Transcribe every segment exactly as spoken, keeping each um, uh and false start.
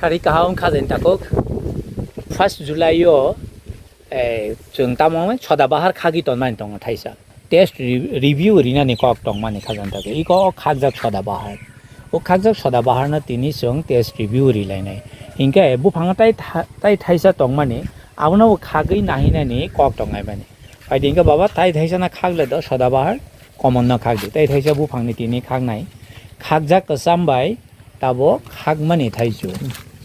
Sari kaham khajaini takhuk first July o, eh, chwng tamo soda bahar khagwi tonmani tongo thaisa. Test re-, review rinani kok tongmani khajaini takhuk. Iko o khakjak soda bahar. O khakjak soda baharno tini chwng test review rilainai. Hinkhe buphang tai tha-, tai thaisa tongmani, abono bo khagwi nahinani kok tonglaimani. Phaidi hinkhe baba tai thaisano khakle do soda bahar, common no khakdi. Tai thaisa buphangni tini khaknai. Khakjak kwcham bai tabo khakmani thaichu.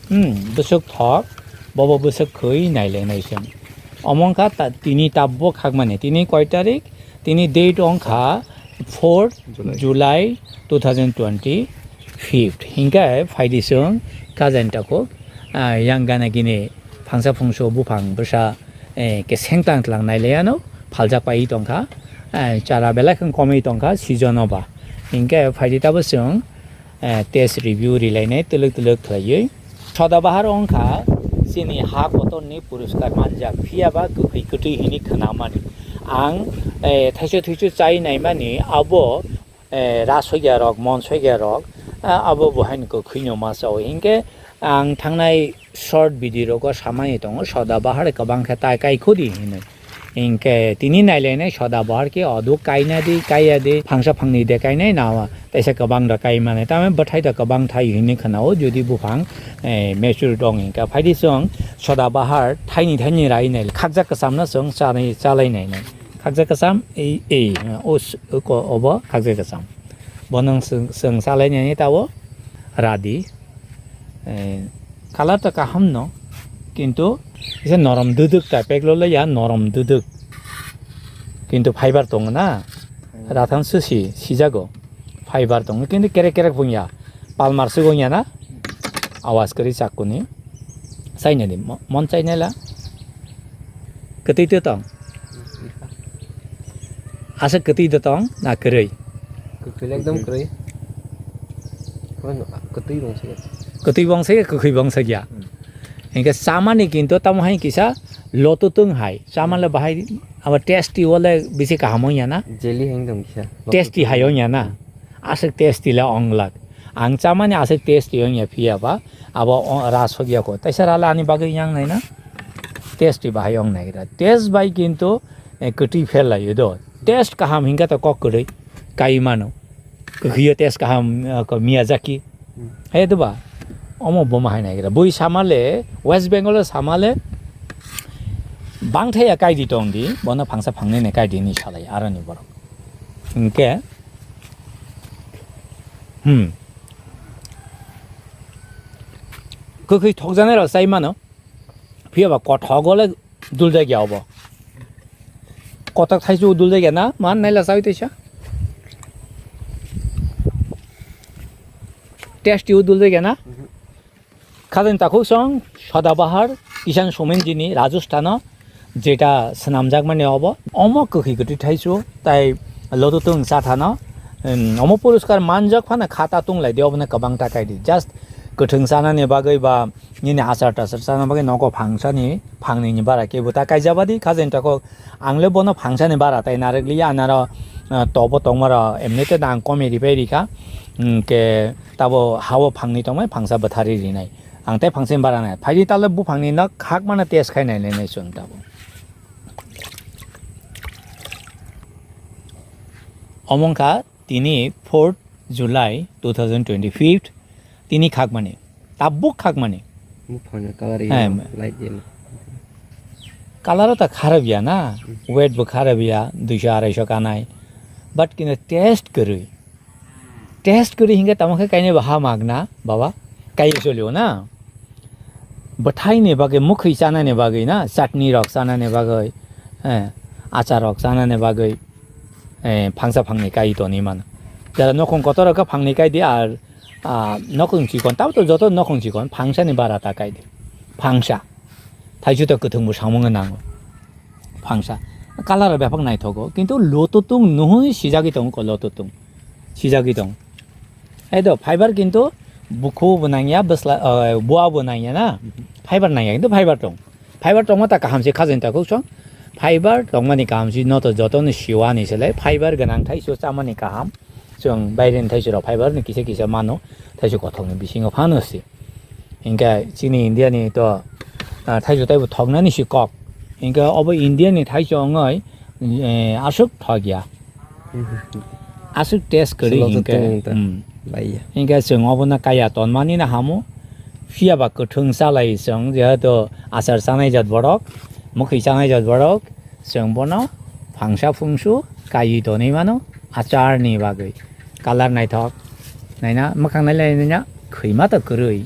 Hmm, bwswk thok, bobo bwswk khwi nailenai chwng. Omo wngkha ta-, tini tabbo khakmani. Tini koi tarik? Tini date wngkha four July. July two thousand twenty-fifth. Hinkhe phaidi chwng khajaini takhuk, ah, yang gana gini phangsa phungso buphang bwsa, eh, keseng tlang tlang nailaiano phaljak pai tongkha. Eh, chara belai kheno komwi tongkha season o ba. Hinkhe phaidi tabo chwng eh, test review rilainai twlwk twlwk khlaiwi. Soda bahar wngkha chini ha kotorni puriskar manjak, phiya ba kwkhwi kwtwi hwnwi khnamani. Ang, eh, thaichuk thaichuk chai naimani abo, eh, ra sokya rok, mon sokya rok, ah, abo bo haino kwkhwino ma chao. Hinkhe ang thangnai short video rogo samani tongo, soda bahar kwbang khe tai kai khudi hinwi. Hinkhe tini nailainai soda bahar khe odo kaina di, kaiya di, phangsa phangni de kainai na, teisa kwbang da kai mane. Tamo bwthai da kwbang thai hinwi khwnao, jodi buphang, eh, mature dong hinkhe. Phaidi chwng soda bahar thaini thaini rai nai, khakjak kwchamno chwng chanai, chalai nai nai. Khakjak kwcham, ei, ei, o s-, o ko-, obo khakjak kwcham. Bono chwng, chwng chalai nai tao radi. Eh, color ta kaham no, kintu kisa norom duduk type, pek lole ya norom duduk. Kintu fiber tongo na, rathang susi, sijago. Fiber tongo, kintu kerek kerek pung ya. Palmar sugo ya na, awas kari chakuni. Saina di, mo-, mon saina la. Ketui tu tong. Asa ketui da tong na kwrwi? Kwrwi le ekdom kwrwi. Kwrwi bong se. Kwtwi bong se, kwkhwi bong se ya. Hmm. Hinkhe chamani kintu tamo hai kisa loto tong hai. Chamale bahai abo tasty wale bisi kaham wng ya na? Jelly hai wng tong kisa. Tasty hai wng ya na? Aswk tasty le wng lak. Ang chamani aswk tasty wng ya phiya ba abo o-, ra sok ya ko. Taisa rale ani bagwi yang nai na? Tasty bahai wng nai khe da. Taste bai kintu eh, kwtwi pher lai do. Taste kaham hinkhe to kok kwrwi kai mano. Kwkhwi o taste kaham, eh, ko Miyazaki. Hmm. He do ba? Omo bo ma hai nai gra. Bui samale, West Bengal o samale, bangthaya kai di tong di, bono phangsa phangnai ne kai di ni salai, aro ni borok. Hinkhe, hmm. Kwkhwi thokjanai rok chai mano. Phiya ba kothok gole dul jagya obo. Kotak thaisu dul jagya na, man naila sawi teisa. Tasty o dul jagya na. Mhm. Khaden takhuk song, Sadabahar, Kishan Somenjini, Rajasthan o, jeta swnamjak mani obo. Omo kwkhwi kwtwi thaisu, tai loto tung cha thano. Em, omo puriskar manjak phano khata tung lai di, obo no kwbang ta kai di. Just kwthwng chanani bagwi ba nini achar tachar chana bagwi nogo phangsani, phangnini bara kebo ta kaijaba di, khajen tako ang le bono phangsani bara tai narwk liya, anaro, ah, tobo tongmaro emni te dang komi ribai rikha, hwnkhe tabo hao phangni tongmai phangsa bwthari rinai, ang tai phangsani bara nai, phaidi tale buphangni nok khak mano test khai nai nai nai chwng tabo. Omo wngkha tini fourth July two thousand twenty-fifth, tini khakmani, tabuk khakmani. Buphangni colour Hai, yellow, ma- light yellow. Colour o ta kharap ya na, Hmm. Weight bo kharap ya, duiso araiso kanai. But kintu taste kwrwi. Taste kwrwi hinkhe tamo khe kainwi bo ha magna, baba. Kaiwi cholio na. Bwthaini bagwi, mukhwi chanani bagwi na, chutney rok chanani bagwi, eh, achar rok chanani bagwi, eh, phangsa phangni kai toni mano. Jara nokhong kotor rok khe phangni kai di, ar, ah, nokhong chikon, tamo to joto nokhong chikon, phangsani bara ta kai di. Phangsa. Thaichu to kwthwng bo samung nango. Phangsa. Colour rok bepak naithogo, kintu loto tung nuhwi sijagwi tongo ko loto tung. Sijagwi tong. Hai do, fiber kintu bukhu bo nangya, bwsla, eh, bua bo nangya na. Fiber nangya, kintu fiber tong. Fiber tongma ta kaham se khajaini takhuk song. Fiber tongmani kaham se no to joto ni siwani se le. Fiber gwnang thaisu chamani kaham. Chwng baire ni thaisu rok fiber ni kisa kisa mano. Thaisu kothok ni bisingo phano se. Hinkhe chini India ni to, ah, thaichuk taibo thoknani si kok. Hinkhe obo India ni thaichuk wngwi, eh, aswk thok ya. Aswk test kwrwi hinkhe. Hmm. Hinkhe chwng obono kaya tonmani no hamo. Phiya ba kwthwng chalai chwng, jehetu achar chanai jat borok, mwkhwi chanai jat borok, chwng bono phangsa phungsu kaiwi tonwi mano achar ni bagwi. Colour naithok, naina mwkhang nailai naina khwima to kwrwi.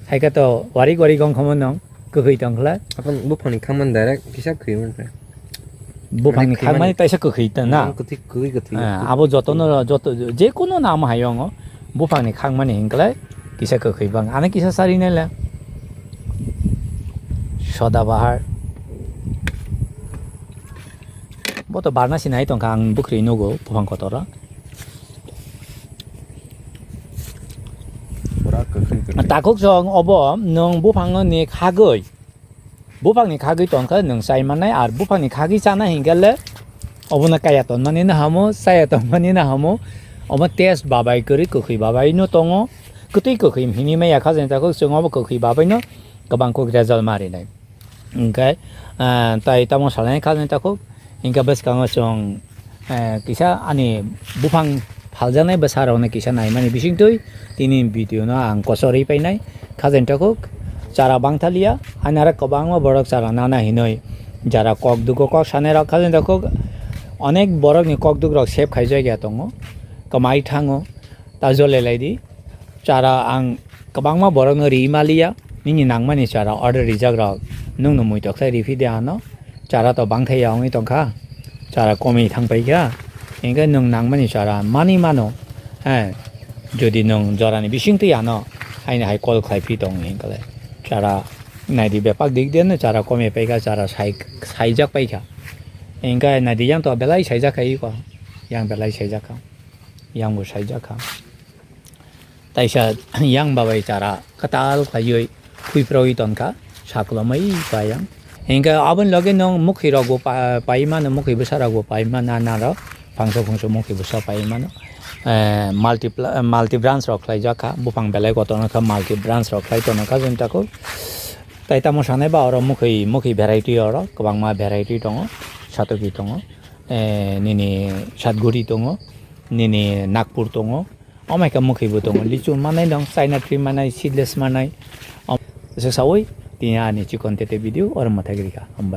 Haikhe to warik warik wngkha mano. Kwkhwi tong khlai. Aphano buphangni khangmani direct kisa khwi mankha. Buphangni khangmani taisa kwkhwi tong na? Kwthwi, kwkhwi, kwthwi. Ah, abo jotono, joto, jekunu nam hai wngo. Buphangni khangmani hinklai kisa kwkhwi bang. Ani kisa sari naila. Soda bahar. Bo to barna sinai tongkha ang bwkhri nugo buphang kotora. Pura kwkhwi, kwkhwi. Takhuk song obo nwng buphangni khagwi. Buphangni khagwi tongkha nwng chai mannai, ar buphangni khagwi chana hinkhe le obono kaya tonmani no hamo, chaya tonmani no hamo. Omo test babai kwrwi kwkhwi babai no tongo. Kwtwi kwkhwi hini maya kha jani takhuk chwng obo kwkhwi babai no kwbang kok result ma rinai. Hinkhe, ah, tai tamo salai kha jani takhuk hinkhe bwskango chwng, eh, kisa ani buphang phaljaknai bwsarokno kisa naimani bisingtwi tini video no ang kochorwi painai. Kha jani takhuk chara bangthalia, ani aro kwbangma borok chara nana hinwi jara kok dugo kok sanai rok kha jani takhuk onek borokni kok dugrok save khaijak ya tongo, kwmai thango, ta jole lai di. Chara ang kwbangma borokno ri maliya, nini nangmani chara order rijak rok nwngno muitok khlai riphi de ano. Chara to bangthai ya wngwi tongkha, chara komwi thangpai kha, hinkhe nwng nangmani chara mani mano, he, jodi nwng jorani bisingtwi ano haino hai call khlai phi tong hinkhe le chara naidi bepak dik de no chara komwi paikha, chara sai, saijak paikha, hinkhe naidi yang to belai saijak kha iko, yang belai saijak kha, yang bo saijak kha. Taisa yang babai chara kwtal khlaiwi phuiprowi tonkha, saklomwi bayang. Hinkhe aboni loge nwng mukhirokbo pa-, pai mano, mukhi bwsarokbo pai mano, nanarok phangso phungso mukhi bwsa pai mano. Eh, multipla-, multi branch rok khlaijak kha, buphang belai kotorno kha, multi branch rok khlai tono kha, joni takhuk. Tai tamo sanai ba oro mukhi, mukhi variety oro kwbangma variety tongo, satoki tongo, eh, nini satguri tongo, nini nagpur tongo, Omo hai khe mwkhwi bo tongo, lichu manai dong, China tree manai, seedless manai. Om-, se saui tini ani chikon tete video oro mwthai rikha. Hambai.